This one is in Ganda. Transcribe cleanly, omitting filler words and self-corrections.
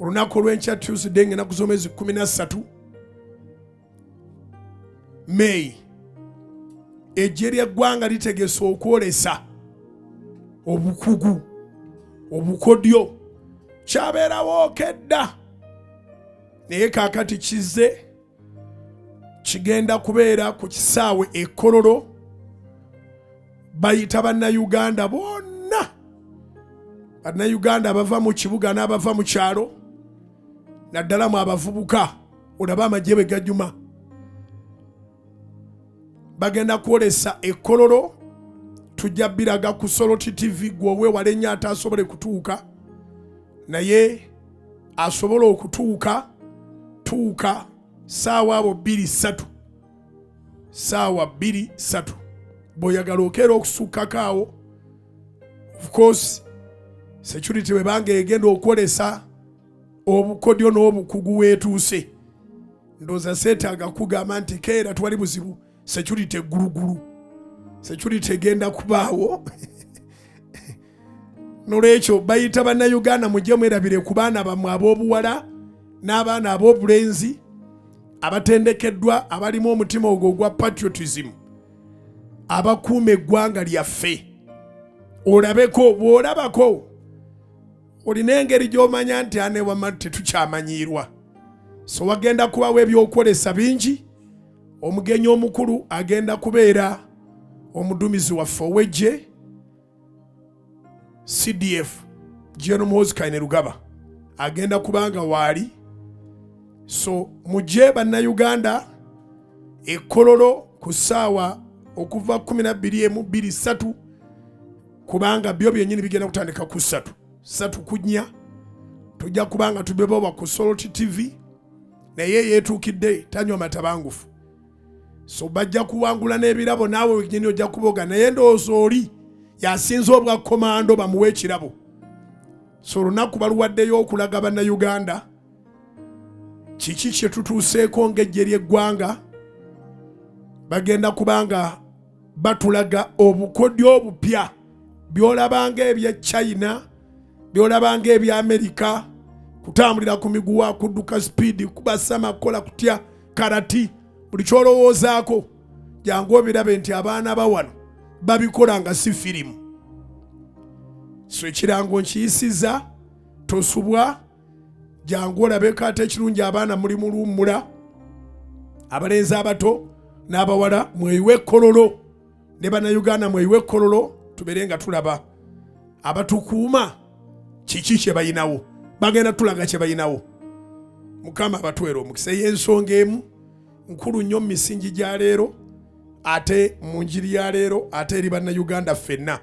Olunaku olw'enkya Tuesday ng'ennaku z'omwezi 13 May, eggye ly'eggwanga litegese okwolesa obukugu, obukodyo. Kyabeerawo kedda, naye kaakati kizze kigenda kubeera ku kisaawe e Kololo. Bayita Bannayuganda bonna, Bannayuganda abava mu kibuga n'abava mu kyalo, naddala mu abavubuka. Olabe amagye bwe gajuma. Bagenda kwolesa ekololo, tujja biraga ku Soloti TV. Gwe owewala ennyo ataasobole kutuuka, naye asobola okutuuka, tuuka saawa abo 2:03, saawa 2:03. Bw'oyagala okeera okusukkako awo. Of course, security bwebanga egenda okwolesa obukodyo n'obukugu weetuuse, ndowooza seetaaga kugamba nti keera, twali buzibu. Security eggulugulu, security egenda kubaawo. Nolwekyo bayita Bannayuganda, mujje mwerabire ku baana bammwe ab'obuwala n'abaana ab'obulenzi abatendekeddwa, abalimu omutima ogwo ogwa patriotism, abakuuma eggwanga lyaffe. Olabeko, bw'olabako olina engeri gy'omanya nti anewama tetukyamanyiirwa. So wagenda kubawo ebyokwolesa bingi. Omugenyi omukulu agenda kubeera omudumizi waffe ow'eggye CDF General Muhoozi Kainerugaba, agenda kubanga waali. So mujje Bannayuganda ekololo ku ssaawa okuva 12 emu 2:03, kubanga byo byennyini bigenda kutandika ku 3, 3 ku 4. Tujja kubanga tubebawa ku Soloti TV, naye yeetuukidde tanywa matabangufu. So bajja kuwangula n'ebirabo, naawe wenyini ojja kuboga, naye ndowooza oli yasinze obwa komando bamuwe ekirabo. So olunaku baluwaddeyo okulaga Bannayuganda kiki kye tutuuseeko ng'eggye ly'eggwanga. Bagenda kubanga batulaga obukodyo obupya, byolabanga ebya China, byolabanga ebya Amerika, kutambulira ku miguwa, kudduka speed, kubasama, kukola kutya karate, buli kyolowoozaako jangu obirabe nti abaana bawano babikola nga si firimu. So ekirango nkiyisiza, tosubwa, jangu olabeko. Ate ekirungi, abaana muli muluwummula, abalenzi abato n'abawala, mweyiwe ekkololo, ne Bannayuganda mweyiwe ekkololo, tubeere nga tulaba abatukuuma kiki kye balinawo. Bagenda tulaga kye balinawo. Mukama abatwera omukisa. Ey'ensonga emu nkulu nnyo mu misingi gya leero, ate mu njiri ya leero, ate eri Bannayuganda ffenna.